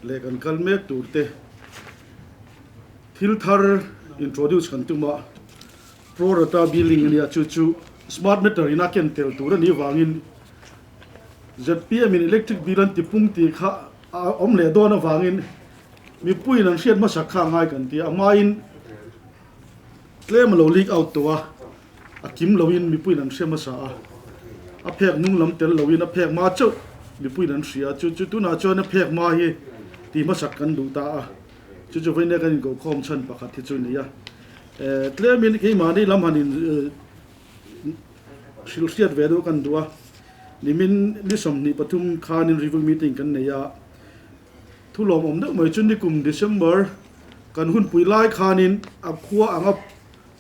leh kan kal mek tur te thil thar introduce kan tum a, pro rata billing a nia chu chu smart meter in a ken tel tur a nih vangin zpm in electric bill an ti pung tih kha a awm leh dawn avangin mipuiin an hriat hmasak kha a ngai kan ti a, a hmain tlem a lo leak out tawh a. A kim loin mipuiin an hria hmasa a, a phek hnung lam tel loin a phek hma chauh mipuiin an hria. Chu chu tunah chuan a phek hma hi ti hmasak kan duh ta a, chu chu vawiin kan inkohkhawm chhan pakhat hi chu a ni a. Tlemin keimahni lam han in hrilhhriat ve deuh kan duh a, nimin ni 23 khanin review meeting kan nei a, thu lawmawm deuh mai chu nikum December kan hunpui lai khanin a khua anga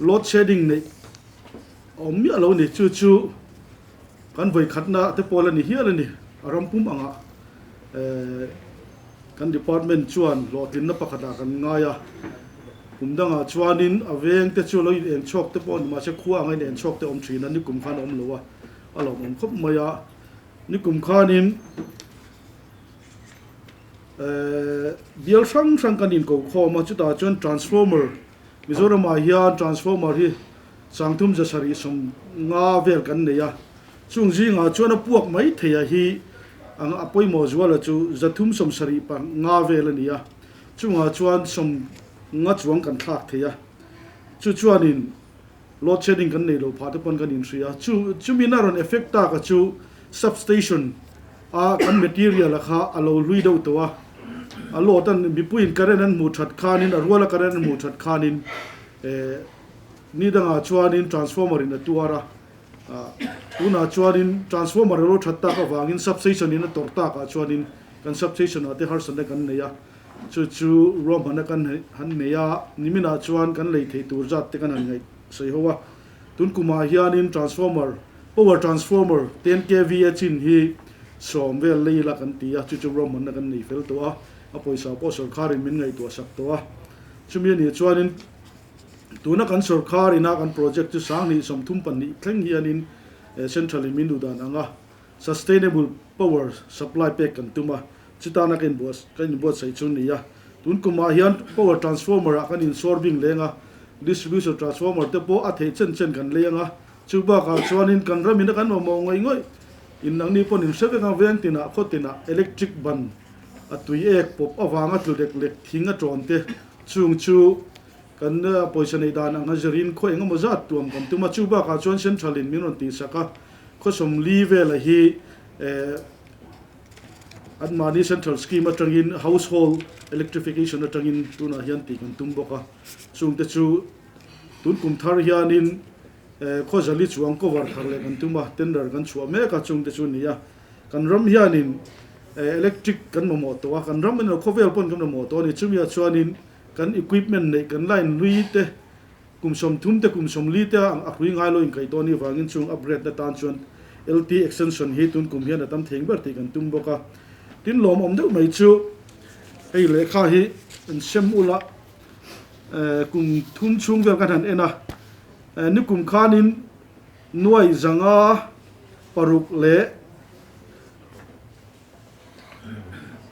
Load shedding neih a awm miah lo a ni. Chu chu kan vawikhatna te pawl a ni hial a ni. A ram pum angah kan department chuan hlawhtlinna pakhatah kan ngai a. Kum dangah chuanin a veng te chu lo in eng chhuak te pawh a ni mahse khua anga in eng chhuak te a awm thin a, nikum khan a awm lo a, a lawmawm khawp mai a. Nikum khanin bial hrang hrang kan inkokhawm a, chutah chuan transformer Mizoramah hian transformer hi sangthum 750 vel kan nei a, chung zingah chuan a puak mai thei a hi ang a pawimawh zuala chu 375 vel a ni a, chungah chuan 50 chuang kan thlak thei a, chu chuanin load shedding kan nei lo phah te pawn kan inhria, chu chumin a rawn effect tak a chu substation a kan material a kha a lo hlui deuh tawh a, a load an mipuiin current an hmuh that khanin a ruala current an hmuh that khanin eh ni dangah chuanin transformer in a tuar a, ah tunah chuanin transformer a lo that tak avangin substation in a tawrh takah chuanin kan substation ah te harsatna kan nei a, chu chu ruahmanna kan han nei a, niminah chuan kan lei theih tur zat te kan han ngaih sawi ho a. Tun kumah hianin transformer, power transformer 10 kva chin hi 10 vel lei ila kan ti a, chu chu ruahmanna kan nei fel tawh a, a pawisa pawh sawrkharin min ngaihtuah sak tawh a. Chumi anih chuanin tuna kan sawrkhar ina kan project chu 2032 thleng hianin central in min duh dan anga sustainable power supply pek kan tum a, chutana ka inbuatsaih chu a ni a. Tun kumah hian power transformer ah kan insawr bing leng a, distribution transformer te pawh a theih chen chen kan lei ang a, chu bakah chuanin kan ramin a kan mamawh ngawih ngawih in nangni pawn in hre vek ang veng tinah khaw tinah electric ban a tui ek pawp avanga tlu lek lek thing a tawn te chung chu kan pawisa neih dan ang a zirin khaw engemaw zat tuam kan tum a, chu bakah chuan central in min rawn tihsak a, khaw 40 vela hi eh Anmahni Central Scheme atangin Household Electrification atangin tunah hian tih kan tum bawk a, chungte chu tun kum thar hianin Khawzali chuang cover thar leh kan tum a, tender kan chhuah mek a, chungte chu a ni a. Kan ram hianin electric kan mamawh tawh a, kan ram emaw khawvel pawn kan mamawh tawh a ni, chumi ah chuanin kan equipment neih kan line hlui te Kum 30 te kum 40 te ang a hlui ngai lo inkaih dawn i vangin chung upgrade na tan chuan LT extension hi tun kum hian a tam theng ber tih kan tum bawk a. Tin lawmawm deuh mai chu hei lehkha hi an sem ula kum thum chhung vel kan han en a, nikum khanin nuai 506 leh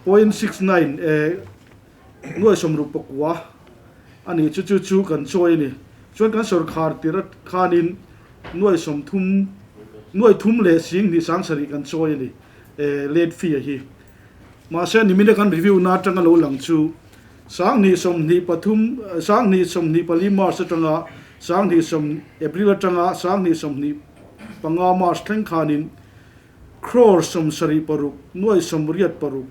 .69 Nuai 69 a ni chu chu chu kan chawi a ni. Chuan kan sawrkhar tir khanin nuai 30 nuai thum leh 20 7 kan chawi a ni late fee a hi. Mahse nimina kan review na atanga lo lang chu 2023 2024 March atanga 20 April atanga 2025 March thleng khanin Crore 76 nuai 86 2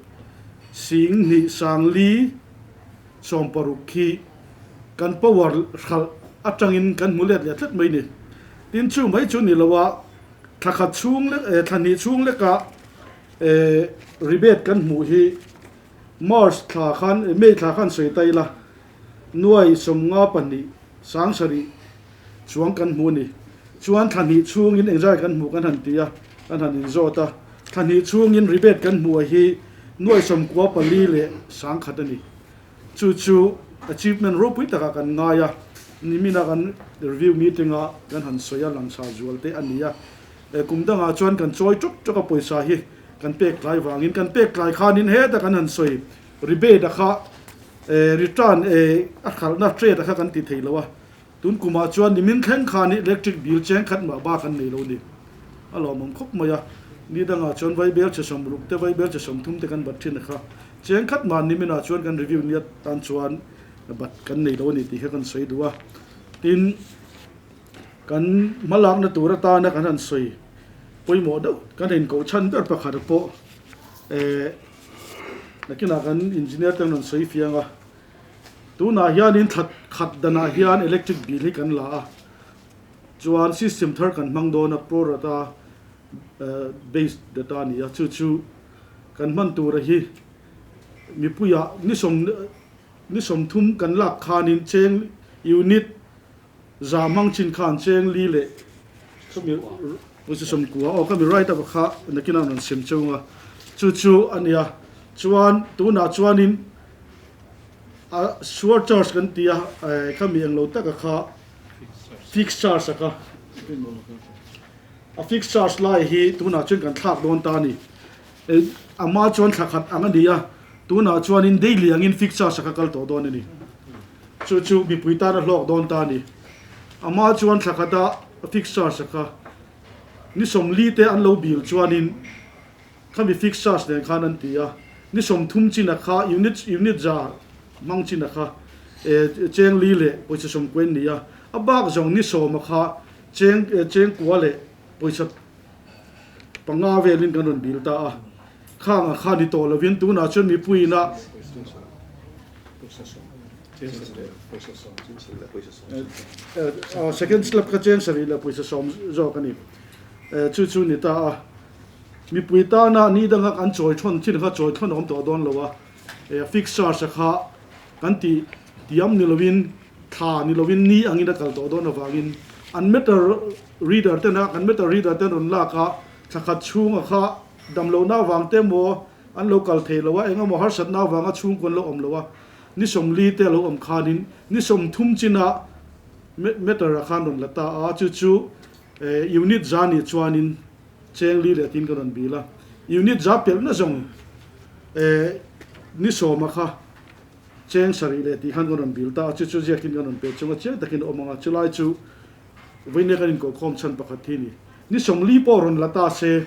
5 60 khi kan power hralh atangin kan hmu let leh tlat mai ni. Tin chu mai chu ni lo a, thla khat chhung lek eh thla hnih chhung leka eh rebate kan hmuh hi March thla khan May thla khan sawi ta ila nuai 52 7,000 chuang kan hmu a ni. Chuan thla hnih chhungin engzai kan hmuh kan han ti a, kan han inzawt a. Thla hnih chhungin rebate kan hmuh a hi nuai 94 leh 10,000 a ni. Chu chu achievement ropui takah kan ngai a, nimina kan review meeting a kan han sawi a langsa zual te a ni a. Kum dangah chuan kan chawi tawk tawk a pawisa hi kan pek tlai vangin kan pek tlai khanin heta kan han sawi. Rebate a kha return a hralhna trade a kha kan ti thei lo a, tun kumah chuan nimin thleng khan electric bill cheng khat mah bak an nei lo ni. A lawmawm khawp mai a, ni dangah chuan vaibel che 60 te vaibel che 30 te kan bat thin a kha. Cheng khat mah niminah chuan kan review nia tan chuan bat kan nei lo a ni tih kha kan sawi duh a. Tin, kan hmalakna tur atana kan han sawi pawimawh deuh kan inkoh chhan ber pakhat pawh eh nakinah kan engineer te an rawn sawi fiang a, tunah hianin thla khat danah hian electric bill hi kan la a, chuan system thar kan hmang dawn a pro rata based data a ni a, chu chu kan hman tura hi mipuiah ni sawm ni 30 kan lak khanin cheng unit za hmang chin khan cheng li leh khami pawisa 90 aw khami right up kha nakinah an rawn sem cheu a chu chu a nia chuan tunah chuanin a sure charge kan ti a khami englo taka kha fixed charge a kha a fixed charge lai hi tunah chuan kan thlak dawn ta a ni ama chuan thla khat ang a ni a tunah chuanin daily angin fixed charge a kha kal tawh dawn a ni. Chu chu mipui tan a hlawk dawn ta a ni. Amah chuan thla khata fixed charge a kha ni 40 te an lo bil chuanin khami fixed charge nen khan an ti a, ni 30 chin a kha unit unit za hmang chin a kha e cheng li leh pawisa 90 an ni a, a bak zawng ni 10 a kha cheng cheng kua leh pawisa 5 velin kan rawn bil ta a. Khang a kha ni tawh lovin tunah chuan mipuiin a Second slab kha cheng 7 leh pawisa 10 zawk a ni. Chu chu ni ta a. Mipui tana ni danga kan chawi thawn thin kha chawi thawn a awm tawh dawn lo a. Fixed charge a kha kan tih tiam ni lovin thla ni lovin ni angin a kal tawh dawn avangin an meter reader ten a kan meter reader ten rawn lak a thla khat chhunga kha damlohna avang te emaw an lo kal thei lo a, eng emaw harsatna avanga chhungkaw an lo awm lo a, ni 40 te a lo awm khanin ni 30 china meter ah khan rawn la ta a, chu chu unit za nih chuanin cheng li leh tin ka rawn bil a, unit za pelhna zawng ni 10 a kha cheng 7 leh tih khan kan rawn bil ta a, chu chu ziakin kan rawn pe chung a, chiang takin a awm ang a, chulai chu vawinia kan inkohkhawm chhan pakhat hi a ni. Ni 40 pawh rawn la ta se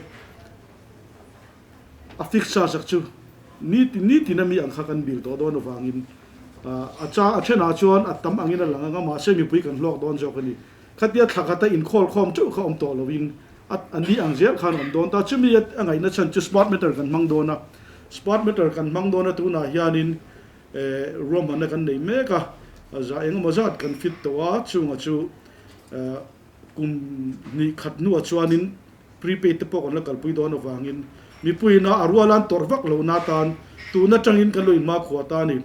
a fix charge ak chu ni ni tin ami ang kha kan bil tawh dawn avangin a cha a thenah chuan a tam angin a lang anga mahse mipui kan hlawk dawn zawk a ni. Khatia thla khata inkhawl khawm teuh kha awm tawh loin a a ni ang zel khan awm dawn ta. Chumi a ngaihna chhan chu smart meter kan hmang dawn a, smart meter kan hmang dawn a tunah hianin ruahmanna kan nei mek a, za engemaw zat kan fit tawh a chunga chu Kum hnih khat hnuah chuanin prepaid te pawh kan la kalpui dawn avangin mipuiin a rual an tawrh vak lohna atan tun atangin kan lo inhmakhua ta a ni.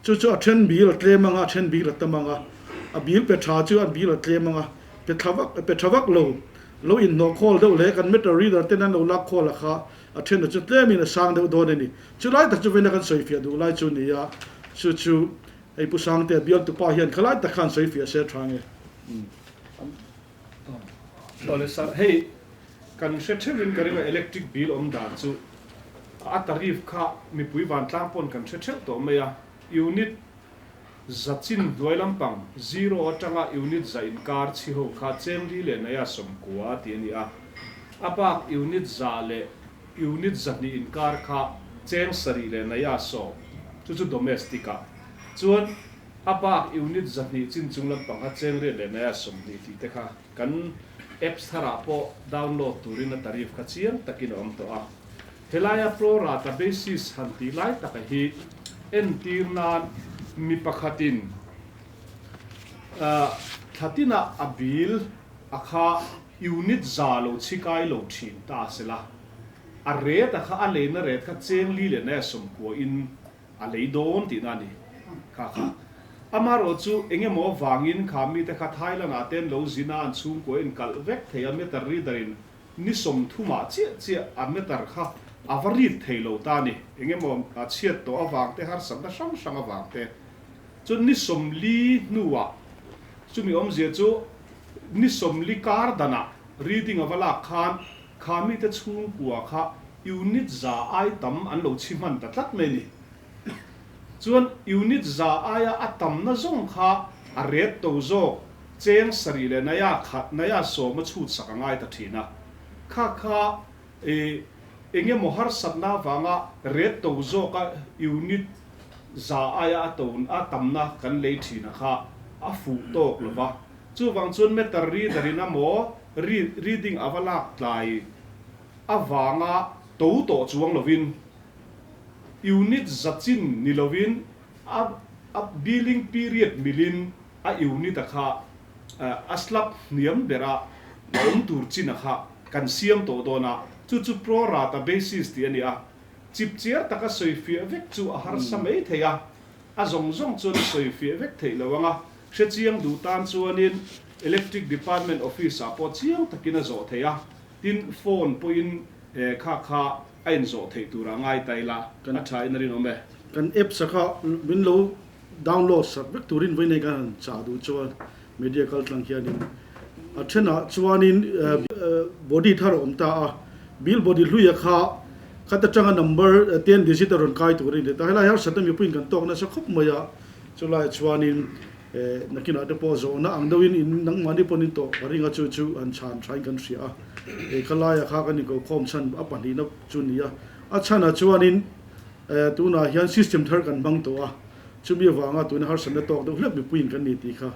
Chu chu a then bil a tlem anga, a then bil a tam anga, a bil pe tha chu a bil a tlem anga, pe thla vak pe tha vak lo, lo inhnawh khawl deuh leh kan meter reader ten an lo lak khawl a kha a then a chu tlemin a sang deuh dawn a ni. Chu lai tak chu vena kan sawifiah duh lai chu ni a, chu chu hei Pu Sangtea bialtupa hian khalai tak khan sawifiah se tha nge. Awle sir, hei kan hre theuhin ka ring a electric bill awm dan chu a tarif kha mipui vantlang pawn kan hre theuh tawh mai a, unit za chin hnuai lampang zero atanga unit za inkar chhi ho kha cheng li leh naia 90 tih a ni a, a bak unit za leh unit 200 inkar kha cheng 7 leh naia 10 chu chu domestic ah chuan A bak unit 200 chin chung lampang kha cheng riat leh naia 20 tih te kha kan apps tharah pawh download turin a tarif kha chiang takin a awm tawh a. Helaia pro rata basis han tih lai taka hi entir nan mi pakhatin thla tinah a bill a kha unit 100 lo chhikai lo thin ta sela a rate a kha a leina rate kha cheng li leh naia 90 in A lei dawn tihna a ni. Kha kha. Amaherawh chu eng emaw avangin kha mite kha Thailand ah te an lo zin a, an chhungkua in kalh vek thei a, meter reader in ni 30 ah chiah chiah a meter kha a va read thei lo ta a ni. Eng emaw a chhiat tawh avang te, harsatna hrang hrang avang te. Chuan ni 40 hnuah chumi awmzia chu ni 40 kar danah reading a va lak khan kha mite chhungkua kha Unit 100 ai tam an lo chhi hman ta tlat mai a ni. Chuan unit za aia a tamna zawng kha a ret to zawk cheng sarih leh naya khat naya sawma chhut sak a ngai ta thin a. Kha kha i eng emaw harsatna avanga ret to zawka unit za aia a to a tamna kan lei thin a kha a fuh tawk lo va. Chuvang chuan meter reader in a maw reading a va lak tlai avanga to tawh chuang lovin unit za chin ni lovin a a billing period milin a unit a kha a slab hniam bera a awm tur chin a kha kan siam tawh dawn a, chu chu pro rata basis tih a ni a, chipchiar taka sawifiah vek chu a harsa mai thei a, a zawng zawng chuan a sawifiah vek theih lo ang a, hrechiang duh tan chuanin Electric Department office ah pawh chiang takin a zawh theih a, tin phone pawhin kha kha a inzawh theih tur ah ngai ta ila a tha in a rinawm e. Kan apps a kha min lo download sak vek turin vawi nei kan han chah duh chuan media kal tlang hianin a thenah chuanin body thar a awm ta a, bill body hluia kha khat atanga number 10 digit a rawn kai turin ti ta. Helai harsatna mipuiin kan tawk nasa khawp mai a, chulaiah chuanin nakinah te pawh zawhna ang deuhin in nangmahni pawn in tawh ka ring a, chu chu han chhan thain kan hria a. Khalaiah kha kan inkokhawm chhan a pahnihna chu ni a, a chhanah chuanin Tunah hian system thar kan hmang tawh a, chumi avanga tuna harsatna tawk deuh hlek mipuiin kan ni tih kha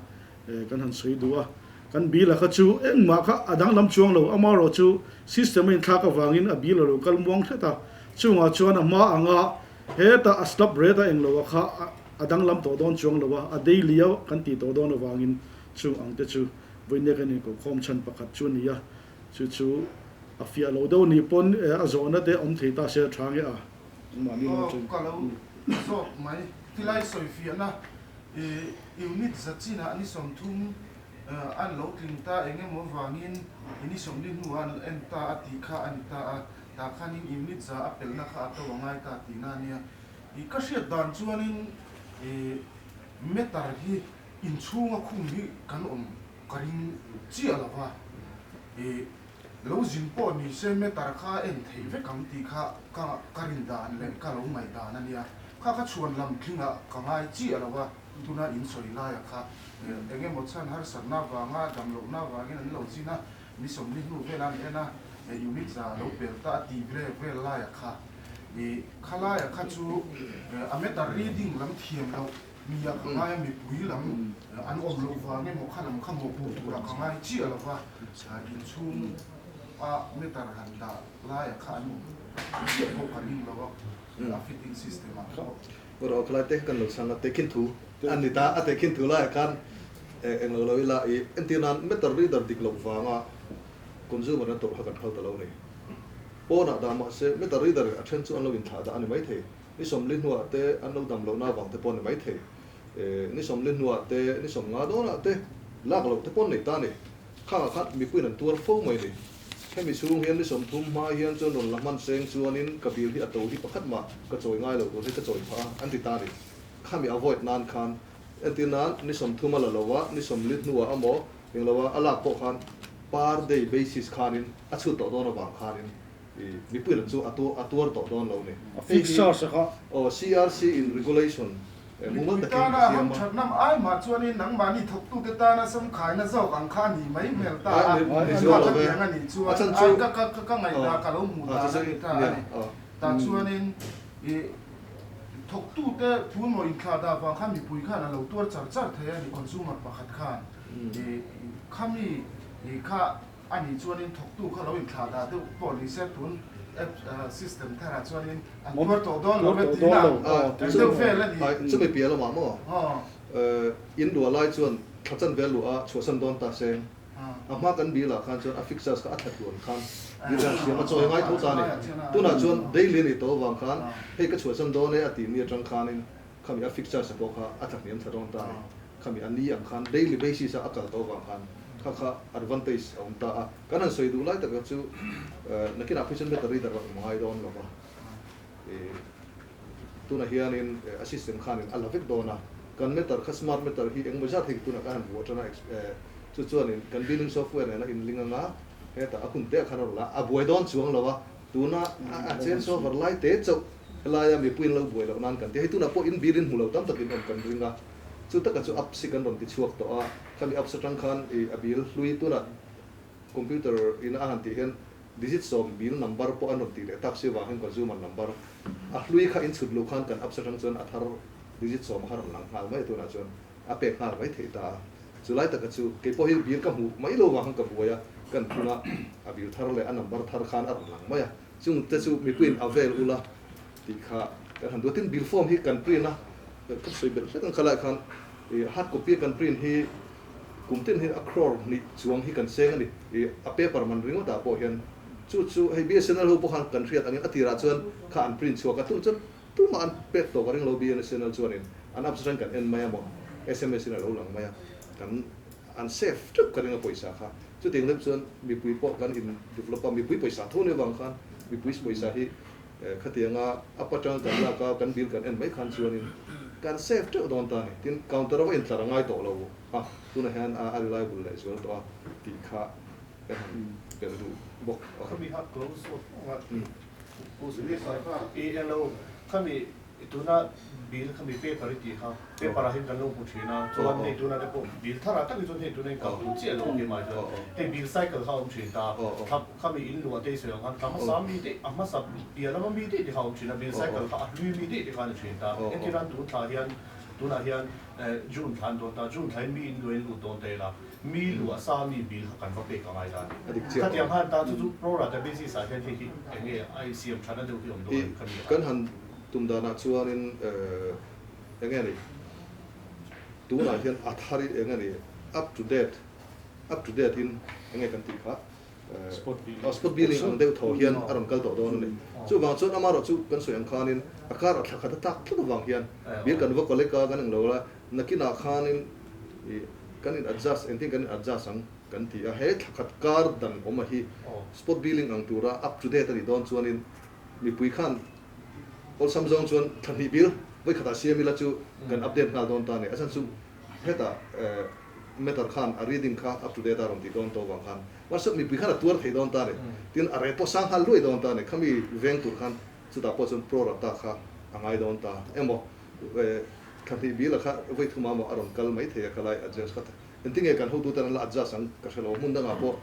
kan han sawi duh a. Kan bill a kha chu engmah kha a danglam chuang lo, amaherawh chu system a inthlak avangin a bill a lo kal muang hret a, chungah chuan a hma anga hetah a slab rate a englo a kha a danglam tawh dawn chuang lo a, a daily a kan tih tawh dawn avangin chung ang te chu vawinia kan inkokhawm chhan pakhat chu a ni a, chu chu a fiah lo deuh nih pawn a zawhna te awm thei ta se a tha nge a. Aw ka lo zawk mai. Tilai sawifiahna unit za chinah ni 30 an lo tling ta eng emaw vangin ni 40 hnuah an en ta a tih kha a ni ta a, tah khanin unit za a pelhna kha a to a ngai ta tihna a nia. Ka hriat dan chuanin meter hi inchhunga khum hi kan awm ka ring chiah lo va. Lo zin pawh ni se meter kha a en theih vek ang tih kha ka ka rin dan leh ka lo ngaih dan a nia. Kha ka chhuan lam tlingah ka ngai chiah lo a, tuna in sawi laiah kha eng emaw chhan harsatna avanga damlohna avangin an lo zin a, ni 40 hnu vel an en a, unit za a lo pel ta a tih vel vel laiah kha i khalaiah kha chu a meter reading lam thiam loh Nia ka ngai a mipui lam an awm loh vang emaw kha lam kha mawhpuh turah ka ngai chiah lo va, inchhung a meter han dah laia kha an awm chiah pawh ka ring lo a, a fitting system ah pawh. Rawh khalai te kan lo chhang a, tehkhin thu an ni ta a, tehkhin thu laiah khan eng lo lo ila i entir nan meter reader dik loh vanga consumer an tawrh kha kan phal ta lo a ni. Pawnah dah mahse meter reader a then chu an lo inthlah dah a ni maithei. Ni 40 hnuah te an lo dam lohna avang te pawh a ni maithei. Ni 40 hnuah te, ni 50 dawnah te lak loh te pawh an nei ta a ni. Khangah khan mipuiin an tuar fo mai a ni. Hemi chhung hian ni 30 hma hian chuan rawn la hman seng chuanin ka bill hi a to hi pakhat mah ka chawi ngai lo tur hi ka chawi phah a, an ti ta a ni. Khami avoid nan khan entir nan ni 30 a la lo a, ni 40 hnuah amaw englo a a lak pawh khan per day basis khanin a chhut tawh dawn avang khanin Mipui lam chu a tuar tawh dawn lo ni. A fix charge a kha. Aw CRC in regulation mumal Mipui takin a tana siam a. hamthatnam ai mah chuanin nangmahni thawktute tana samkhaina zawk ang kha a ni mai hmel ta a, Ni kha zual ka lo ve. tiang a nih A chuan chhan a chu ka ka ka ngaihna ka lo hmuh a dan chu a ni ta a nia ni. aw. Tah chuanin i thawktute phulmaw inthlah dah vang khan mipui khan a lo tuar char char thei a ni consumer pakhat khan i khami i kha A nih chuanin thawktu kha lo inthlah dah deuh pawh ni se tun app system tharah chuanin an tuar tawh dawn lo e tihna ang deuh vel a ni. Chumi piah lamah maw in luah lai chuan thla chanve luah a chhuahsan dawn ta seng a hma kan bill ah khan chuan a fixers kha a thla tluan khan bill hian siam a chawi ngai tho ta a ni. Tunah chuan daily a nih tawh avang khan hei ka chhuahsan dawn e a tih ni atang khanin khami a fixers a pawh kha a thla hniam thla dawn ta a ni. Khami a ni ang khan daily basis a a kal tawh avang khan kha kha advantage a awm ta a. Kan han sawi duh lai takah chu nakinah phei chuan meter reader a awm ngai dawn lo va. Tunah hianin a system khanin a la vek dawn a. Kan meter kha smart meter hi engemaw zat hei tunah kan han vuah tan a chu chuanin kan billing software nena inling anga hetah a hun te ah khan a rawn la a buai dawn chuang lo a. Tuna a change over lai te chauh. Helaia mipuiin lo buai loh nan kan ti a, hei tunah pawh in bil in hmu lo tam takin awm kan ring a, chu taka chu apps hi kan rawn ti chhuak tawh a, khami apps atang khan i a bil hlui tunah computer in a han tih hian digit sawm bil number pawh an rawn tih leh tak si avang hian consumer number a hlui kha in chhut luh khan kan apps atang chuan a thar digit sawm kha rawn lang nghal mai a tunah chuan a pek nghal mai theih ta a, chu lai taka chu kei pawh hi bil ka hmuh mai lo vang khan ka buai a, kan phung a, a bil thar leh a number thar khan a rawn lang mai a. Chung te chu mipuiin a vel ula tih kha kan han duh a. Tin, bill form hi kan print a, ka sawi belh hlek ang kha laiah khan hard copy a kan print hi kum tin hi a crore hnih chuang hi kan seng a ni. A paper man ringawt ah pawh hian chu chu hei BSNL ho pawh khan kan hriat angin a tirah chuan kha an print chhuak a, tunah chuan tumah an pek tawh ka ring lo BSNL chuanin an apps atangin kan en mai a maw sms in a lo lang mai a kan an save teuh ka ring a pawisa kha. Chutiang lem chuan mipui pawh kan in develop a, mipui pawisa tho ni avang khan mipui pawisa hi khatianga a patang kan lak a, kan bill kan en mai khan chuanin kan save teuh dawn ta a ni. Tin, counter a va intlar a ngai tawh lo a, tunah hian a reliable leh zual tawh a tih kha ka han belh duh bawk a. Khami kha close zawk a, eng lo khami I tuna bill kha mi paper i tih kha paper ah hian kan lo hmu thin a, chuan hei tuna te pawh bill thar ah tak hi chuan hei tuna in kal duh chiah lo ang hmai chuan hei bill cycle kha a awm thin ta, thla kha mi in luah te i sawi ang khan thla hmasa mi daih a hmasa piah lama mi daih te kha a awm thin a, bill cycle kha a hlui mi daih te kha a ni thin ta, entir nan tun thla hian tunah hian June thla an dawn ta, June thla in mi in luah in lut dawn ta ila mi luah sa mi bill kha kan va pek a ngai ta a ni. Khatiang khan ta chu chu pro rata basis ah hian hei hi eng nge a insiam thana deuh hi awm dawn em khami ah. Kan han tum danah chuanin eng nge ni tunah hian a thar eng nge ni up to date up to date in eng nge kan tih kha spot billing ang deuh thaw hian a rawn kal tawh dawn a ni. Chuvang chuan amaherawh chu kan sawi ang khanin a kar a thla khat a tlak tlat avang hian bill kan va collect a kan englo la Nakinah khanin ih kan in adjust engtin kan in adjust ang kan ti a, he thla khat kar dan awm a hi spot billing ang tura up to date a nih dawn chuanin mipui khan awlsam zawng chuan thla hnih bill vawi khatah siam ila chu kan update nghal dawn ta a ni. A chhan chu hetah meter khan a reading kha up to date a rawn tih dawn tawh vang khan mahse mipui khan a tuar thei dawn ta a ni. Tin a rate pawh sang nghal luai dawn ta a ni. Khami veng tur khan chutah pawh chuan pro rata kha a ngai dawn ta emaw Thla hnih bil a kha vawi thuma maw a rawn kal mai thei a kha lai adjust kha engtin nge kan hotu ten an la adjust ang ka hre lo hmun dangah pawh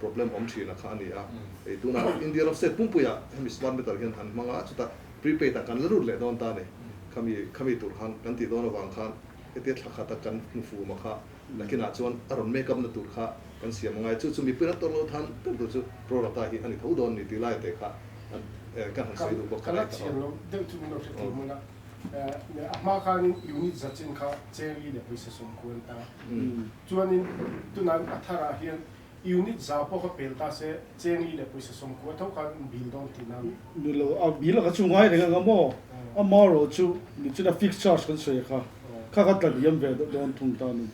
problem awm thin a kha a ni a hei tunah India ram state pumpuiah hemi smart meter hian an hmang a chutah prepaid ah kan la lut leh dawn ta a ni khami khami tur khan kan tih dawn avang khan hetia thla khat a kan hnufu ma kha nakinah chuan a rawn make up na tur kha kan siam angai chu chu mipui an tawrh lo than ber tur chu pro rata hi a ni tho dawn ni tih lai te kha kan han sawi duh bawk kha lai ta aw. A hma khanin unit za chin kha chengli leh pawisa sawmkua an ta. Chuanin tunah a tharah hian unit za pawh kha pel ta se chengli leh pawisa sawmkua tho khan bill dawn tihna a ni. Ni lo, a bill a kha chu ngai reng anga maw? Amaherawh chu nichin a fixed charge kan sawi kha, kha kha tla liam ve dawn thung ta a ni.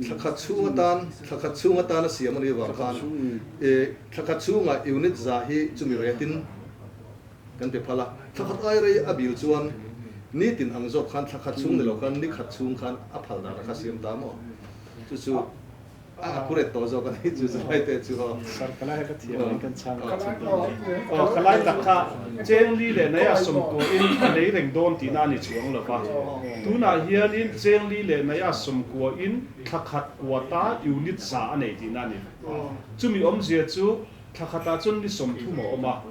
Thla khat chhung atan, thla khat chhung atan a siam a nih avang khan thla khat chhungah unit za hi chumi retin Kan pe phal a, thla khat ai rei a bil chuan nitin ang zawk khan thla khat chhung ni lo khan ni khat chhung khan a phal dan a kha siam ta maw? Chu chu a accurate tawh zawk a ni chu chu lai te chu aw. Sir ka lai ka thiam in kan chhang ka chhun dawn ni. Aw ka lai tak kha Chengli leh Naya sawmkua in a lei reng dawn tihna a ni chuang lo va. Tunah hianin Chengli leh Naya sawmkua in thla khat kuata unit za a nei tihna a ni. Chumi awmzia chu Thla khatah chuan ni 30 a awm a,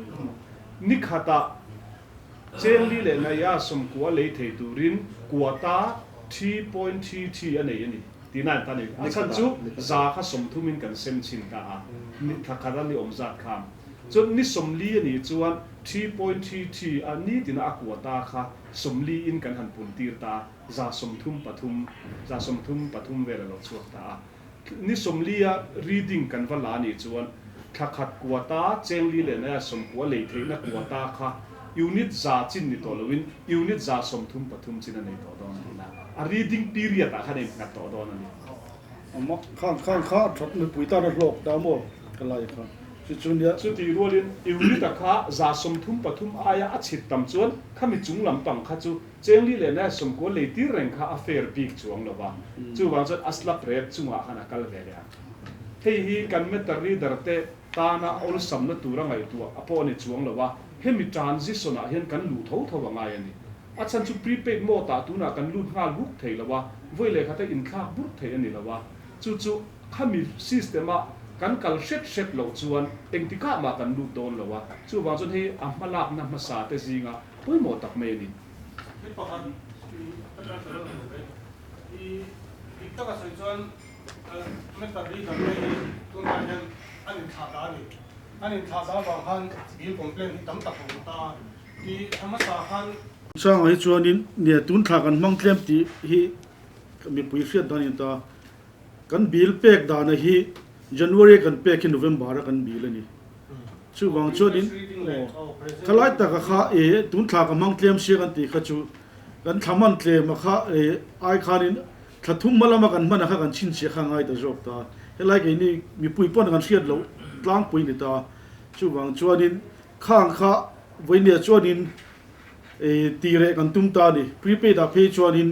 ni khatah Chengli leh Naya sawmkua lei thei turin quota 3.33 a nei a ni tihna an ta ni. A chhan chu za kha sawmthumin kan sem chhin ta a, ni thla khata ni awm zat kha. Chuan ni 40 a nih chuan 3.33 a nitina a quota kha 40 in kan han pun tir ta a, za 33, za 33 vel a lo chhuak ta a. Ni 40 a reading kan va la nih chuan thla khat quota Chengli leh Naya sawmkua lei theihna quota kha unit za chin ni tawh loin unit za 33 chin a nei tawh dawn a ni. A reading period ah khan a innghat tawh dawn a ni. Ama khang khang kha a that mipui tan a hlawk ta maw ka lai kha chu chu nia. Chutih rualin unit a kha za 33 aia a chhit tam chuan khami chung lampang kha chu Chengli leh Nai sawmkua lei tir reng kha a fair bik chuang lo va, chuvang chuan a slab rate chungah khan a kal ve leh a. Hei hi kan meter reader te tana awlsamna tura ngaihtuah a pawh a ni chuang lo va. Hemi transition ah hian kan luh tho tho a ngai a ni. A chhan chu prepaid mode ah tunah kan lut nghal huk thei lo a, vawi leh khata inthlak burh theih a ni lo a. Chu chu khami system a kan kal hret hret loh chuan engtikah mah kan lut dawn lo a. Chuvang chuan hei a hmalakna hmasa te zinga pawimawh tak mai a ni. Thil pakhat i atang ka lo hmu ve. I dik taka sawi chuan meter reader te hi tunlai hian an inthlah dah a ni. An inthlah dah avang khan bill complaint hi tam tak a awm ta. I thla hmasa khan. Changah hi chuanin nia tun thla kan hmang tlem tih hi mipui hriat dan a ni ta. Kan bill pek dana hi January a kan pek hi November a kan bill a ni. Chuvang chuanin aw khalai taka kha e tun thla ka hmang tlem sia kan tih kha chu kan thla hman tlem a kha e ai khanin thla thum hma lama kan hman a kha kan chhinchhiah kha a ngai ta zawk ta. Helai keini mipui pawn kan hriat loh tlangpui a ni ta. Chuvang chuanin khang kha vawinia chuanin e tireh kan tum ta a ni. Prepaid ah phei chuanin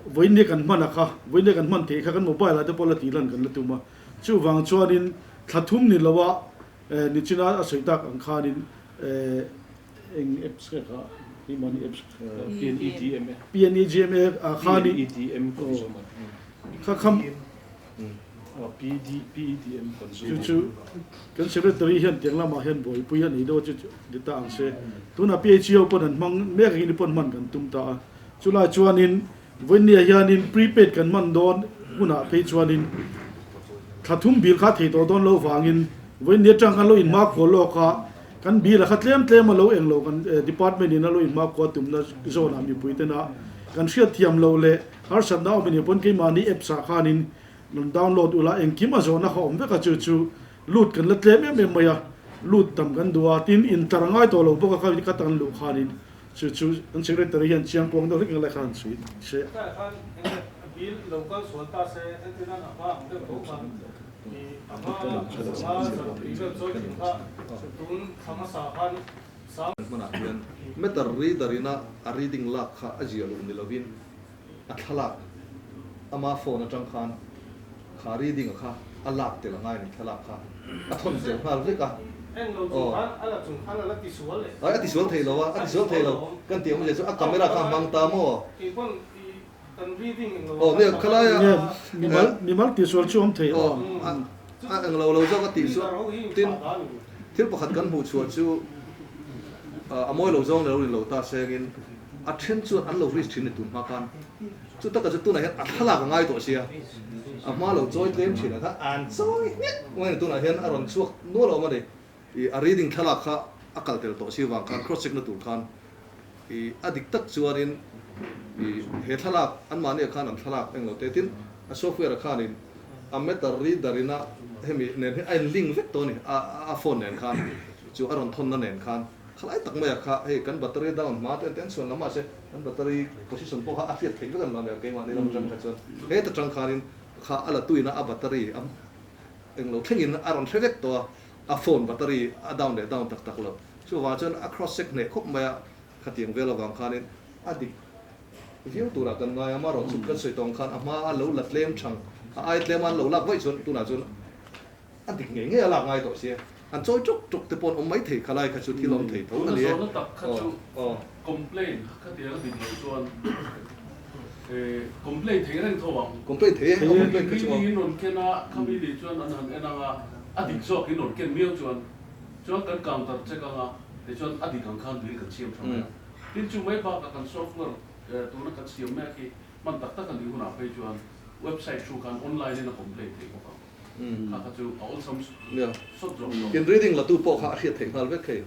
Vawiin kan hman a kha, vawiin kan hman theih kha kan mobile ah te pawh la tih lan kan la tum a. Chuvang chuanin thla thum ni lo a nichina a sawi tak ang khanin eng apps nge kha keimahni apps PNEDMA PNEGMA ah khanin PNEDM consumer kha kham PD PEDM consumer chu chu kan secretary hian tiang lamah hian buaipui a nei deuh a chu ni ta ang se. Tunah PHEO pawn an hmang mek angin pawn hman kan tum ta a. Chulai chuanin vawinia hianin prepaid kan hman dawn hunah phei chuanin thla thum bil kha thei tawh dawn lo vangin vawiin atang khan lo inhma khual lawk a, kan bil a kha tlem tlem a lo eng lo kan department in a lo inhma khual tumna zawnah mipui tena kan hriat thiam loh leh harsatna awm anih pawn keimahni apps ah khanin rawn download ula engkim a zawhna kha awm vek a chu chu lut kan la tlem em em mai a, lut tam kan duh a tin intar a ngai tawh lo bawk a kha kan luh khanin. Chu chu an secretary hian chiang kuang deuh hlek hlek lai khan an chhui se. Tlai khan enge bill lo kal sual ta se entirnan a hma ang deuh tho khan i a hma zanga zarukpui vel chawi thin kha tun thla hmasa khan sang. Hmanah hian meter reader ina a reading lak kha a zia loh ni lovin a thlalak ama phone atang khan kha reading a kha a lak tel a ngai a ni thlalak kha a thawn tel nghal vek a aw ai a tisual thei lo a a tisual thei lo kan tih awmzia chu a camera kha a hmang ta maw aw nia khalai a mimal mimal tisual chu awm thei aw a englo lo zawk a tihsual tin thil pakhat kan hmuh chhuah chu a mawi lo zawng lo ni lo ta sengin A then chuan an lo risk thin ni tun hma khan. Chu taka chu tunah hian a thlalak a ngai tawh sia. A hma lo chawi tlem thin a kha an chawi hmiah mai a ni. Tunah hian a rawn chhuak nual awm a ni. Ih a reading thlalak kha a kal tel tawh si vang khan cross check na tur khan ih a dik tak chuanin ih he thlalak anmahni ah khan an thlalak englo te tin a software ah khanin a meter reader ina hemi nen hi a in link vek tawh a ni a a phone nen khan chu a rawn thawnna nen khan. Khalai tak mai ah kha hei kan battery down hma te an chhuan lam mahse kan battery position pawh kha a hriat theih vek an lo nia keimahni lam atang kha chuan heta tang khanin kha a la tuina a battery a englo thlengin a rawn hre vek tawh a a phone battery a down leh down tak tak lo chuvang chuan a cross check hneh khawp mai a khatiang vel avang khanin a dik viau turah kan ngai a amaherawh chu kan sawi tawng khan a hma a lo la tlem thang a ai tlem a an lo lak vaih chuan tunah chuan A dik ngei ngei a lak ngai tawh sia. An chawi ṭuk ṭuk te pawh an awm mai thei kha lai kha chu thil awm thei tho a ni e. Tuna zawhna tak kha chu complain kha tiang a dik loh chuan complain thei reng tho ang. Complain thei e, a complain kha chu aw. Meeting in rawn ken a, khami nih chuan an han en ang a, a dik zawk in rawn ken miau chuan chuan kan counter check ang a, tichuan a dik ang khan bill kan siam tha mai a. Tin chu mai bakah kan software tuna kan siam mek hi hman tak tak a nih hunah phei chuan website through khan online in a complain thei bawk ang. Kha kha chu a awlsam sawt zawk zawk. In reading latu pawh kha a hriat theih nghal vek hei.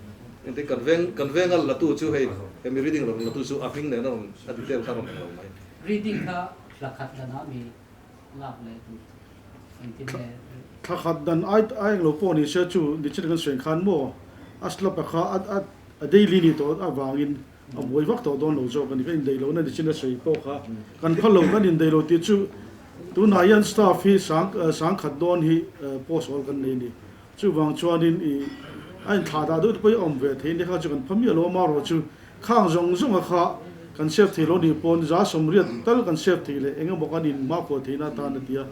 Engtin kan veng kan venga latu chu hei hemi reading rawn latu chu a hming nen a rawn a detail kha a rawn eng lo mai. Reading kha thla khat dan ah mi lak leh tur engtin nge. Thla khat dan ai ai englo pawh ni se chu nichin kan sawi khan maw a slab a kha a a a daily ni tawh avangin a buai vak tawh dawn lo zawk a ni. Kan indaih lohna nichin a sawi pawh kha kan phal lo kan indaih lo tih chu tunah hian staff hi sang sangkhat dawn hi post awl kan nei a ni. Chuvang chuanin ih a inthlah dah deuh te pawh hi a awm ve thei a ni kha chu kan pha miah lo a marawh chu khang zawng zawng a kha kan save thei lo nih pawn za sawmriat tal kan save thei leh eng emaw kan inhmakhua theihna atan a ti a.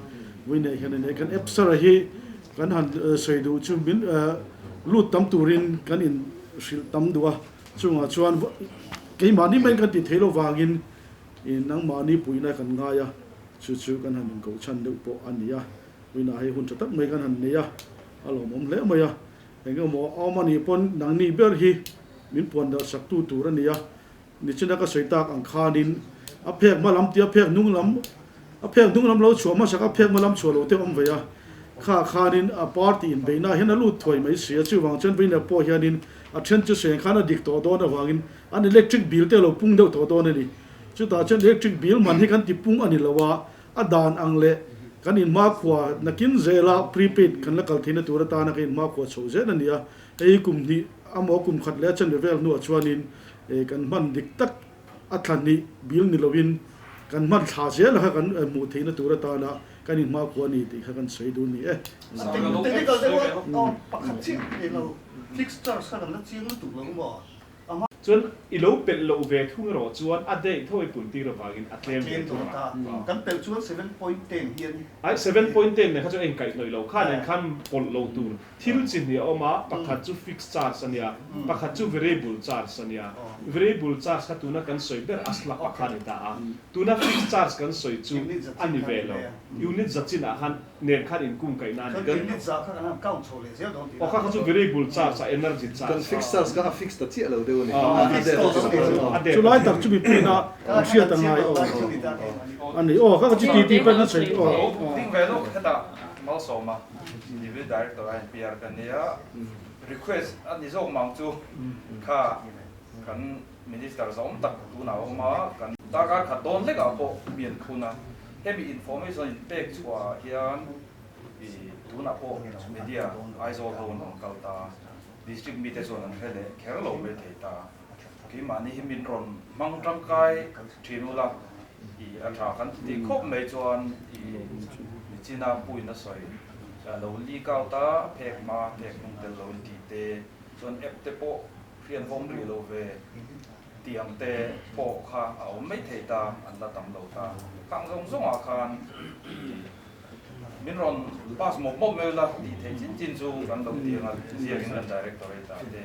Vawiinah hian a nei. Kan app sara hi kan han sawi duh chu min lut tam turin kan in. hrilh tam duh a, chungah chuan keimahni mai kan tih theih loh vangin nangmahni puihna kan ngai a, chu chu kan han inkoh chhan deuh pawh a ni a, puihnah hei hun tha tak mai kan han nei a, a lawmawm hle mai a, eng emaw a awm a nih pawn nangni ber hi min puan darh sak tu tur a ni a, nichina ka sawi tak ang khanin a phek hma lam tih a phek hnung lam a phek hnung lam lo chhuah hmasak a phek hma lam chhuah lo te awm ve a, kha khanin a party inbeihna ah hian a lut thuai mai si a, chuvang chuan Vawiina pawh hianin a then chu seng khan a dik tawh dawn avangin an electric bill te a lo pung deuh tawh dawn a ni. Chutah chuan electric bill man hi kan ti pung a ni lo a, a dan ang leh kan inhmakhua nakin zela prepaid kan la kal theihna tur atana kan inhmakhua chho zel a ni a, hei kum hnih amaw kum khat leh a chanve vel hnuah chuanin kan hman dik tak a thla hnih bill ni loin kan hman thla zel kha kan hmuh theihna tur atana kan inhmakhua a ni tih kha kan sawi duh ni e. Technical deuh a pakhat chiah thei lo, fixed charge kha kan la chiang lutuk lo maw? Chuan i lo pelh loh ve thung erawh chuan a date tho i pun tir avangin a tlem ve thung a. Kan pelh chuan 7.10 hian. Ai 7.10 nen kha chuan a inkaihhnawih lo khan nen khan pawlh lo tur thil chi hnih a awm a, pakhat chu fixed charge a nia, pakhat chu variable charge a nia. Variable charge kha tuna kan sawi ber a slab a kha a ni ta a, tuna fixed charge kan sawi chu a ni ve lo. Unit za chinah khan nen khan inkum kaihna a ni. Chuan unit za kha kan han count chho leh zel dawn tih Aw kha kha chu variable charge a, energy charge a. Kan fixed charge kha a fixed ta chiah lo deuh a ni. A fixed tawh lo a ni. Chu lai tak chu mipuiin a an hriat a ngai aw a ni. Aw kha kha chu titi pawh an sawi aw. Ding ve lawk hetah Malsawma Deputy Director a NPR ka nia request a ni zawk mang chu kha kan Minister zawm tak tunah a awm a, kan darkar khat dawn hlekah pawh mi an phun a, hemi information in pek chhuah ah hian i tunah pawh media Aizawl ho an rawn kal ta, district mite chuan an hre leh kher lo mai thei ta, keimahni hi min rawn hmang tangkai thin ula i a tha kan ti khawp mai chuan i nichina puin a sawi lo leak out a, phek hma phek hnung tel lo in tih te chuan app te pawh Hriat vawm rih lo ve tih ang te pawh kha a awm mai thei ta, an la tam lo ta. Khang zawng zawngah khan min rawn pass mawp mawp mai ula tih theih chin chin chu kan lo ti ang a, ziakin kan directorate ah te,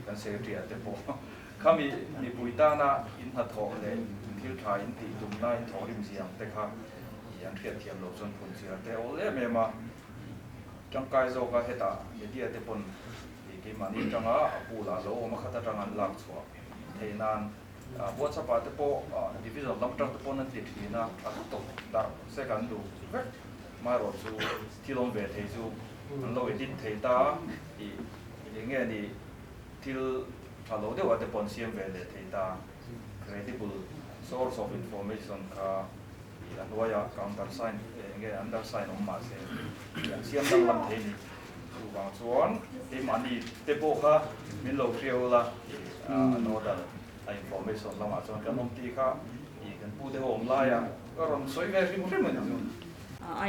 kan secretary ah te pawh khami mipui tana in hnathawh leh thil tha in tih tumna in thawhrim zia ang te kha an hriatthiam loh chuan phun chiar te awl em em a, tangkai zawka hetah media te pawn Tih keimahni atanga a pool ah lo awm a khat atanga an lak chhuah theih nan WhatsApp ah te pawh division lam atang te pawn an ti thin a, a tawp darh se kan duh vek amaherawh chu thil awm ve thei chu an lo edit thei ta tih eng nge ni thil tha lo deuh ah te pawh an siam ve leh thei ta credible source of information kha a hnuaiah counter sign eng nge under sign awm mahse an siam danglam thei ni. Chuvang chuan keimahni te pawh kha min lo hria ula a nodal a information lamah chuan kan awm tih kha i kan pu te ho awm laia ka rawn sawi ve hrim hrim a ni chu.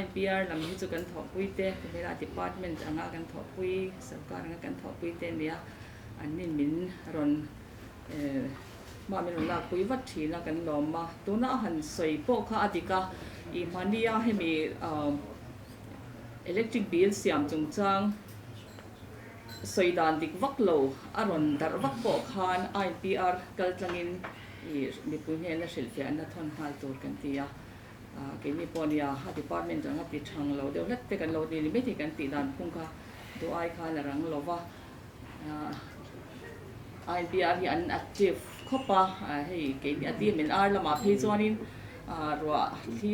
IPR lam hi chu kan thawhpui te, hela department anga kan thawhpui, sarkar anga kan thawhpui te ania, an nin min rawn hma min rawn lakpui vat thin a kan lawm a, tuna a han sawi pawh kha a dik a, i hmania hemi Electric bill siam chungchang sawi dan dik vak lo a rawn darh vak pawh khan INPR kal tlangin ih mipui hnena hrilhfiahna thawn nghal tur kan ti a, keini pawh nia a department anga ti thang lo deuh hlek te kan lo ni ni maithei kan tih dan phung kha duh ai khan a rang lo va, INPR hi an active khawp a, hei keini a DMNR lamah phei chuanin Ruah thli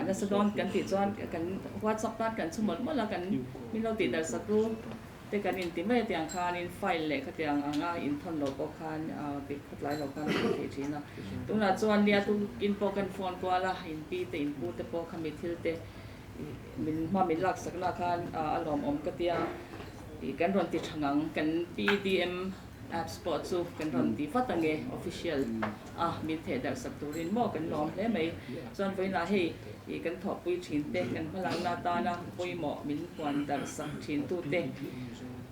nasa dawn kan tih chuan kan WhatsApp tan kan chhu mawlh mawlh a, kan min lo tih darh sak ru te kan inti mai a tiang khanin file leh khatiang anga inthawn loh pawh khan khawtlai loh khan a tih theih thin a. Tunah chuan nia tukin pawh kan phone kual a, in pi te in pu te pawh khami thil te min hma min laksakna khan a lawmawm ka tia kan rawn ti tha ngang kan PDM Apps pawh chu kan rawn ti vat ange official a min theh darh sak turin maw kan lawm hle mai. Chuan vawiinah hei ih kan thawhpui thin te kan hmalakna atana pawimawh min puan darh sak thin tu te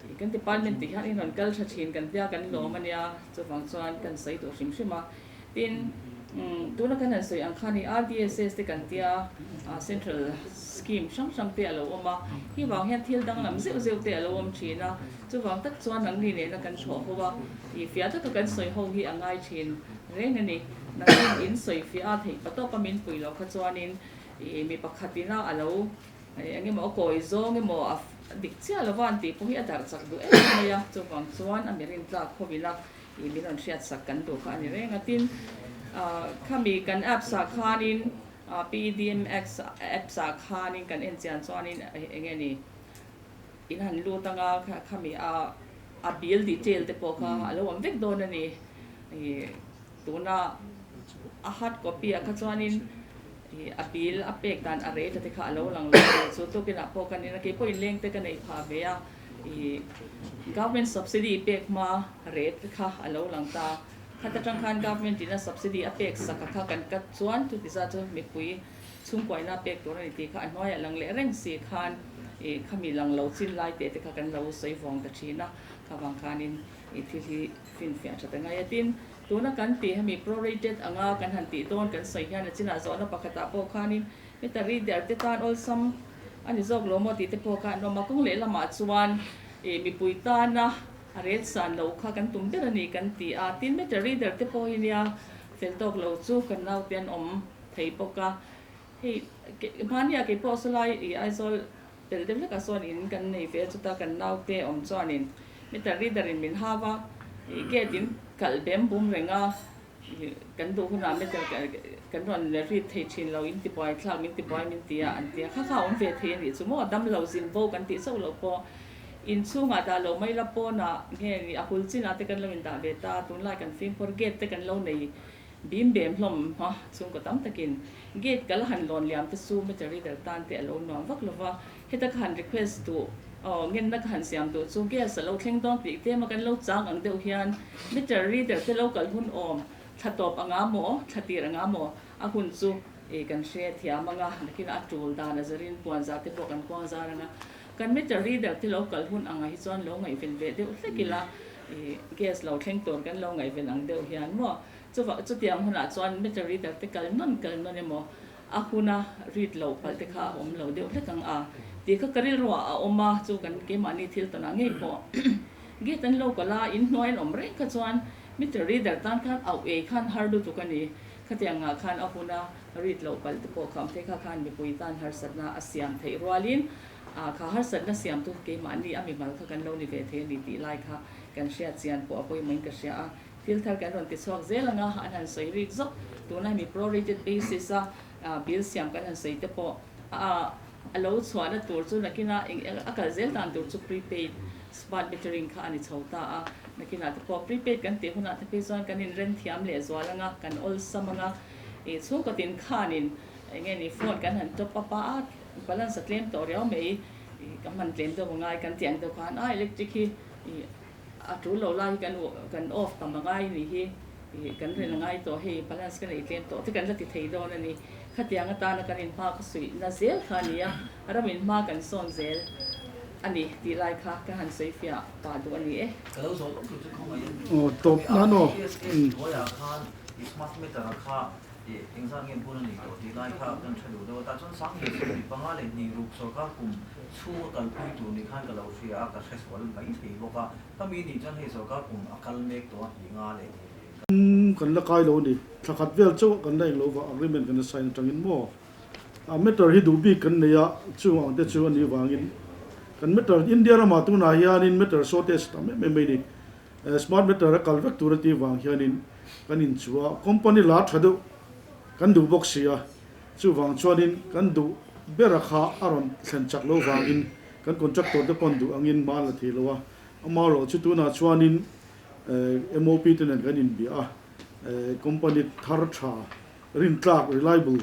ih kan department tih hian in rawn kal tha thin kan tia kan lawm ania chuvang chuan kan sawi duh hrim hrim a. Tin Tuna kan han sawi ang khan i RDSS te kan tia Central scheme hrang hrang te a lo awm a, hi vang hian thil danglam zeuh zeuh te a lo awm thin a, chuvang tak chuan nangni nena kan thawh ho a, i fiah taka kan sawi ho hi a ngai thin reng a ni. Nangin in sawi fiah a theih patawp a min pui loh kha chuanin i mi pakhat ina a lo eng emaw a kawi zawng emaw a dik chiah lova an tih pawh hi a darh chak duh em mai a, chuvang chuan a mirin tlak ho ila I min rawn hriatsak kan duh kha a ni reng a, tin khami kan apps ah khanin PEDMX apps ah khanin kan en chian chuanin eng nge ni in han lut anga khami a a bill detail te pawh kha a lo awm vek dawn a ni. I tuna a hard copy ah kha chuanin a bill a pek dan a rate te kha a lo lang lo a ni. Chu tukinah pawh kan in a keipawh inleng te ka nei phah ve a. I government subsidy pek hma rate kha a lo lang ta. Khat atang khan government in a subsidy a pek sak a kha kan cut chuan chuti zat chu mipui chhungkuaina pek tur a ni tih kha a hnuaiah lang leh reng si khan i khami lang lo chin lai teh te kha kan lo sawi vawng ta thin a. Kha vang khanin i thil hi finfiah tha ta ngai a. Tin, tuna kan tih hemi prorated anga kan han tih dawn kan sawi hian a chinah zawhna pakhatah pawh khanin Heta reader te tan awlsam a ni zawk lo maw tih te pawh kha an awm a, kawng lehlamah chuan ih mipui tana a rel san lo kha kan tum ber a ni kan ti a, tin meter reader te pawh hi nia fel tawk lo chu kan naute an awm thei bawk a, hei hmania kei pawh sawlai ih Aizawl pel deuh hlekah sawn in kan nei ve a chuta kan naute awm chuanin meter reader in min hau a, ih gate in kalh bem bum reng a. Kan duh hunah meter kan rawn read thei thin lo, in tibuai thlak, min tibuai min ti a, an ti a. Kha kha a awm ve thei a nih chu maw, dam lo zin bo kan tih chauh loh pawh inchhungah dah lo mai la pawnah nge ni a hul chinah te kan lo indah ve ta, tunlai kan fimkhur gate te kan lo nei bim bem hlawm a, chhungkaw tam takin gate kal han lawn liam te chu meter reader tan te a lo nuam vak lo va, heta ka han request duh aw ngenna ka han siam duh chu gas a lo thleng dawn tih te emaw kan lo chang ang deuh hian meter reader te lo kal hun awm thla tawp anga maw thla tir anga maw a hun chu ih kan hre thiam anga nakin a tul dan a zarin puan zah te pawh kan kuang zar anga kan meter reader te lo kal hun anga hi chuan lo ngaihven ve deuh hlek ila ih gas lo thleng tur kan lo ngaihven ang deuh hian maw chuvah chutiang hunah chuan meter reader te kal nawn kal nawn emaw A huna read loh palh te kha a awm lo deuh hlek ang a tih kha ka rilruah a awm a, chu kan keimahni thil tawnah ngei pawh gate an lo kal a, in hnuai an awm reng kha chuan meter reader tan khan auh ei khan har lutuk a ni. Khatiangah khan a huna read loh palh te pawh kha awm thei kha khan mipui tan harsatna a siam theih rualin kha harsatna siamtu keimahni a mimal kha kan lo ni ve thei a ni tih lai kha kan hriat chian pawh a pawimawhin ka hria a. Thil thar kan rawn ti chhuak zel ang a, an han sawi rik zawk. Tuna hemi prorated basis a bill siam kan han sawi te pawh a a lo chhuahna tur chu nakina eng a kal zel dan tur chu prepaid smart metering kha a ni chho ta a. Nakinah te pawh prepaid kan tih hunah te phei chuan kan inren thiam leh zual ang a, kan awlsam ang a. Ih chhungkaw tin khanin eng nge ni phone kan han top up a, balance a tlem tawh riau mai, ih ka hman tlem deuh angai kan tih ang deuh khan a electric hi ih A tul lo lai hi kan kan off tam a ngai ni hi ih kan rin a ngai tawh hei balance ka nei tlem tawh te kan la ti thei dawn a ni. Khatiang atana kan inhma ka suih na zel kha a ni a, ram inhma kan sawn zel a ni tih lai kha ka han sawi fiah pah duh a ni e. Ka lo zawh lawk tur chu khawngaih in Aw tawp nan aw. RTSS hnuaiah khan i smart meter a kha ih engzat nge bun a nih tawh tih lai kha kan tha duh deuh a, tah chuan Sanghnih 25 leh hnih ruk sorkar kum Chhung a kalpui tur ni khan ka lo hria a, ka hre sual mai thei bawk a. Khami nih chuan hei sorkar kum a kal mek tawh a hnih nga leh hnih leh. Kan la kai lo a ni. Thla khat vel chauh kan la englo vah agreement kan la sign atangin maw a meter hi duh bik kan nei a, chung ang te chu a nih vangin kan meter India ramah tunah hianin meter shortage tam em em mai ni. Smart meter a kal vek tur a tih vang hianin kan inchuh a, company la tha deuh kan duh bawk si a. Chuvang chuanin kan duh bera kha a rawn thlen chak lo vangin kan contractor te pawn duh angin hma an la thei lo a. Amaherawh chu tunah chuanin MOP te nen kan inbia a, company thar tha rintlak, reliable,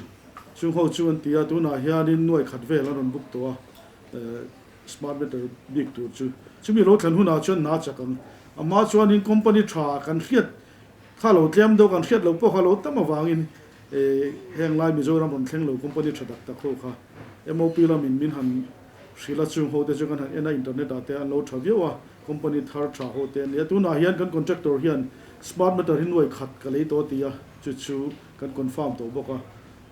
chung ho chu an ti a, tunah hianin nuai khat vel an rawn book tawh a, smart meter bik tur chu. Chumi lo thlen hunah chuan hna chak ang. Amah chuanin company tha kan hriat kha lo tlem deuh kan hriat loh pawh kha lo tam avangin Heng lai Mizoram rawn thleng lo company tha tak tak ho kha MOP lamin min han hrilh a, chung ho te chu kan han en a, internet ah te an lo tha viau a, company thar tha ho te an ni a. Tunah hian kan contractor hian smart meter hi nuai khat ka lei tawh a ti a, chu chu kan confirm tawh bawk a.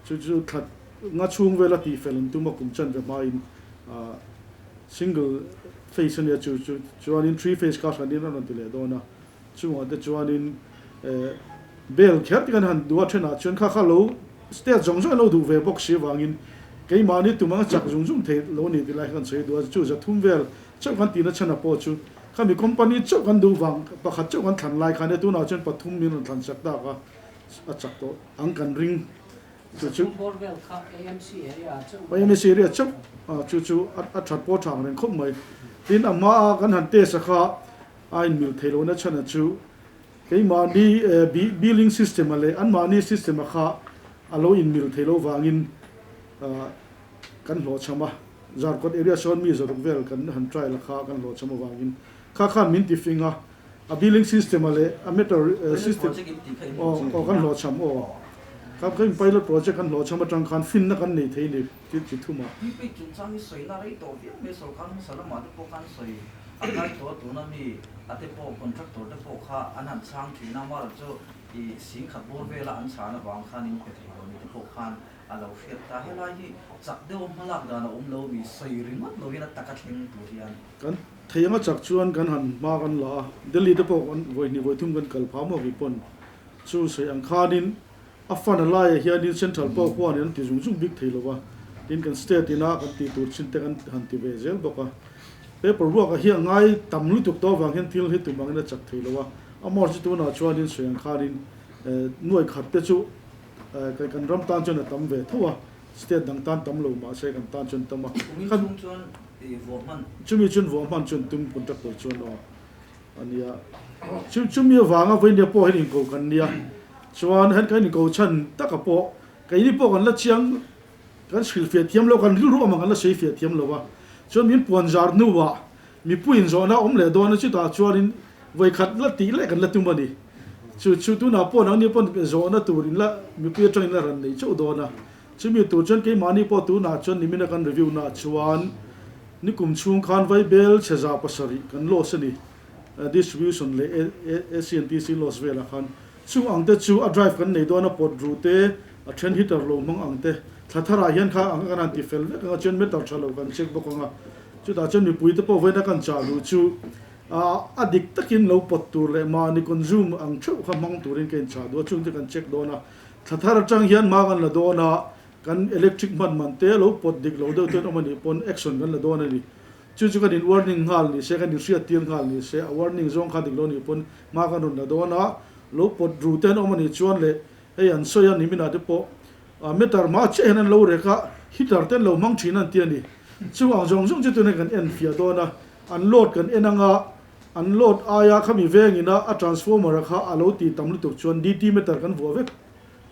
Chu chu thla nga chhung vela tih fel an tum a kum chanve hmain single phase a nia chu chu chuanin three phase kha hranin a rawn ti leh dawn a. Chungah te chuanin bel kher te kan han duh a thenah chuan kha kha lo state zawng zawng in lo duh ve bawk si avangin keimahni tum anga chak zung zung thei lo ni tilai kha kan sawi duh a, chu zathum vel chauh kan tihna chhan ah pawh chu khami company chauh kan duh vang pakhat chauh kan thlan lai khan e tunah chuan pathum min rawn thlan chak tak a a chak tawh ang kan ring chu chu AMC area chauh chu chu a that pawh a tha ang reng khawp mai tin a hma a kan han test a kha A inmil theih lohna chhan chu keimahni billing system-a leh anmahni system-a kha a lo inmil theih loh vangin kan hlawhchham a. Zarkawt area sawn mi zaruk vel kan han trial a kha kan hlawhchham avangin kha khan min ti fing a, a billing system-a leh a meter system aw kan hlawhchham aw. Kha kan pilot project kan hlawhchham atang khan finna kan nei thei ni ti chi thum a. Prepaid chungchang hi sawina rei tawh viau mai sorkar hmasa lamah te pawh khan sawi A kai tawh tuna mi a te pawh contractor te pawh kha an han chhang thin a, amaherawh chu i sing khat bawr vela an chhan avang khan in pe thei lo ni te pawh khan a lo hriat ta. Helai hi chak deuh a hmalak dan a awm lo mi sawi ringawt lo hian a taka thleng tur hian. Kan thei anga chak chuan kan han hma kan la a, Delhi te pawh kan vawi hnih vawi thum kan kal phah maw kei pawn chu sawi ang khanin a fund a laiah hianin central pawh huanin an ti zung zung bik thei lo va, tin kan state ina kan tih tur chin te kan han ti ve zel bawk a. Paper ruak ah hi a ngai tam lutuk tawh avang hian thil hi tum angin a chak thei lo a, amor chu tunah chuanin sawi ang khanin nuai khat te chu kan ram tan chuan a tam ve tho a, state dang tan tam lo mahse kan tan chuan tam a. Kumin chhung chuan vuah hman. Chumi chuan vuah hman chuan tum contractor chuan aw a nia. Chumi avanga vawinia pawh hian inko kan nia, chuan hen kan inko chhan taka pawh keini pawh kan la chiang Kan hrilhfiah thiam lo, kan rilru awm ang kan la sawifiah thiam lo a, chuan min puan zar hnuah mipuiin zawhna awm leh dawn a, chutah chuanin vawikhat la tih leh kan la tum a ni. Chu chu tunah pawh nangni pawn zawhna tur in la mipui atangin la ran nei chauh dawn a, chumi tur chuan keimahni pawh tunah chuan nimina kan review naah chuan nikum chhung khan Vaibel chheza pasarih kan loss a ni, distribution leh ACNTC loss velah khan Chung ang te chu a drive kan nei dawn a pawt ruh te, a then heater lo hmang ang te, thla tharah hian kha ang kan han ti fel vek ang a, chuan meter tha lo kan check bawk ang a, chutah chuan mipui te pawh vawiina kan chah luh chu a dik takin lo pawt tur leh mahni consume ang theuh kha hmang turin ka inchah duh a, chung te kan check dawn a, thla thar atang hian hma kan la dawn a, kan electric hman man te lo pawt dik lo deuh ten awm a nih pawn action kan la dawn a ni. Chu chu kan in warning nghal ni se, kan in hriat tir nghal ni se, a warning zawng kha dik lo nih pawn hma kan rawn la dawn a, lo pawt ru te an awm a nih chuan leh hei an sawi a ni minah te pawh meter hma chiah hian an lo rek a, heater te an lo hmang thin an ti a ni. Chu ang zawng zawng chu tunah kan en fiah dawn a, an load kan en anga an load aia khami vengin a a transformer a kha a lo tih tam lutuk chuan DT meter kan vuah vek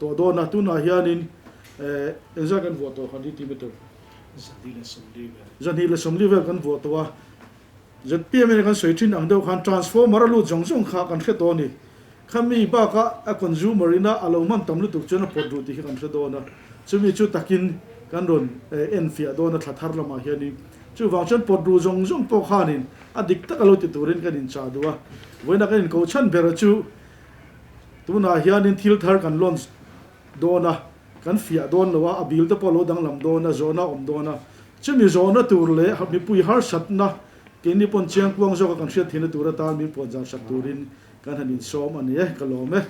tawh dawn a, tunah hianin engzat kan vuah tawh kha DT meter? Zahnih leh sawmli vel kan vuah tawh a, ZPM in kan sawi thin ang deuh khan transformer a lut zawng zawng kha kan hre tawh a ni. Khami bakah a consumer ina a lo hman tam lutuk chuan a pawt duh tih hi kan hre dawn a, chumi chu takin kan rawn enfiah dawn a thla thar lamah hianin. Chuvang chuan pawt duh zawng zawng pawh khanin a dik tak a lo ti turin kan inchah duh a, vawiina kan inko chhan ber chu tunah hianin thil thar kan launch dawn a. Kan fiah dawn lo a, a bil te pawh a lo danglam dawn a, zawhna a awm dawn a. Chumi zawhna tur leh mipui harsatna keini pawn chiangkuang zawka kan hriat theihna tur atan min puanzar sak turin kan han insawm a ni e, ka lawm e.